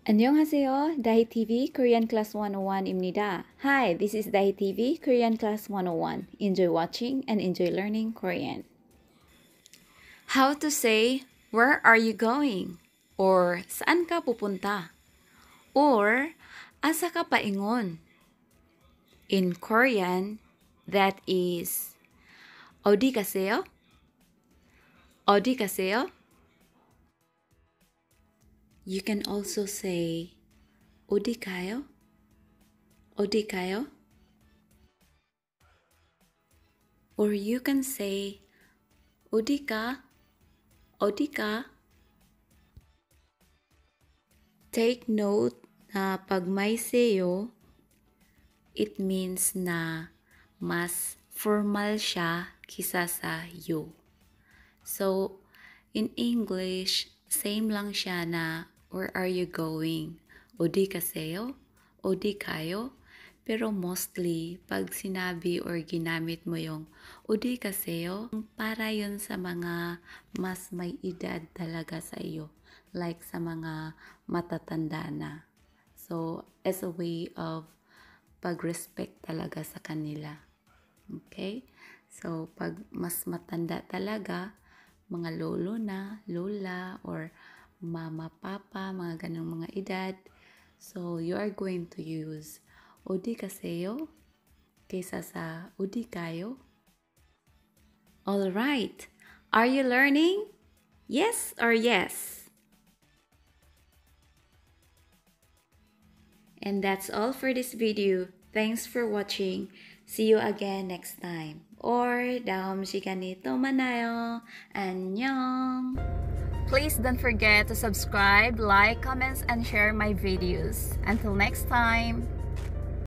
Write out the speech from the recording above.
안녕하세요. Dahi TV Korean Class 101입니다. Hi, this is Dahi TV Korean Class 101. Enjoy watching and enjoy learning Korean. How to say, "Where are you going?" Or "Saan ka pupunta?" Or "Asa ka paingon?" In Korean, that is 어디 가세요? 어디 가세요? You can also say 어디 가요? 어디 가요? Or you can say 어디 가? 어디 가? Take note na pag may seyo, it means na mas formal siya kisa sa yo. So, in English, same lang siya na "Where are you going?" 어디 가세요? 어디 가요? Pero mostly, pag sinabi or ginamit mo yung 어디 가세요, para yun sa mga mas may edad talaga sa iyo. Like sa mga matatanda na. So, as a way of pag-respect talaga sa kanila. Okay? So, pag mas matanda talaga, mga lolo na, lola, or mama, papa, mga ganong mga edad. So, you are going to use 어디 가세요 kaysa sa 어디 가요. All right. Are you learning? Yes or yes? And that's all for this video. Thanks for watching. See you again next time. Or 다음 시간에 또 만나요. 안녕. Please don't forget to subscribe, like, comments, and share my videos. Until next time.